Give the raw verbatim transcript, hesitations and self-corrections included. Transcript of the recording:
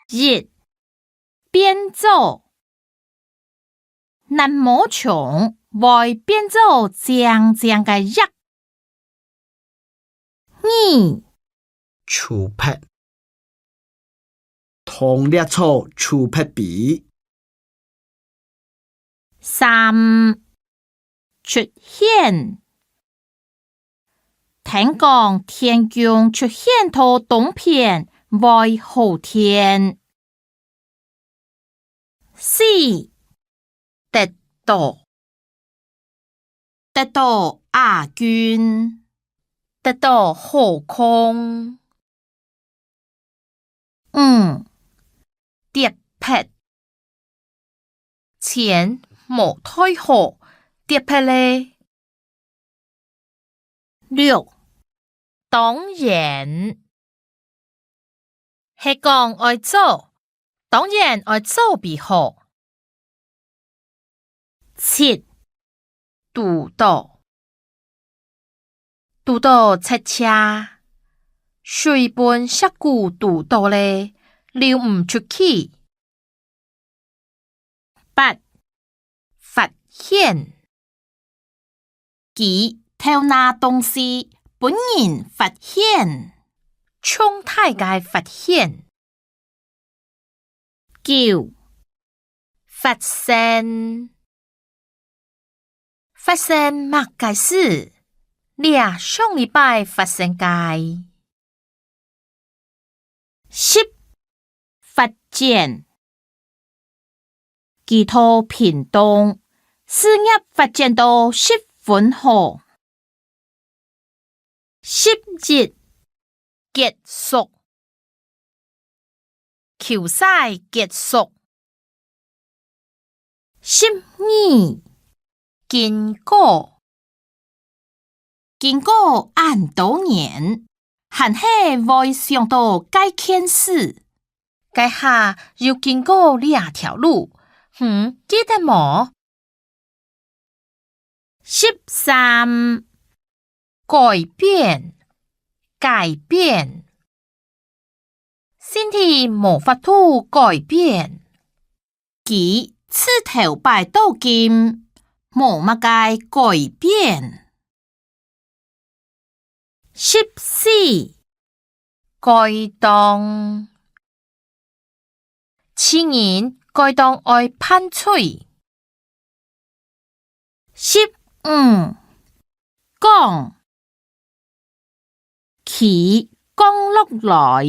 一、變做。 爛毛蟲會變做靚靚个翼。二、跙轡。同掠著跙轡飛。三、出現。聽講天弓出現到東片會好天。 四、得到。得到亞軍。得到好康。五、跌忒。錢無袋好，跌忒咧。 六、當然。係講愛做，當然愛做比好。七、堵到。堵到塞車，水分石牯堵到咧，溜毋出去。 八、發現。佢偷拿東西，分人發現。重大个發現。九、發生。 發生麼个事？這上禮拜發生个。十、發展。佢到屏東，事業發展到十分好。 十一、結束。球賽結束。十二、經過。經過恁多年，還係會想到該件事。該下又經過這條路，你記得無？ 十三、改變。改變。身體無法度改變。佢自頭擺到今，無麼个改變。 十四、該當。盡人該當愛歕水。十五、降。佢降落來。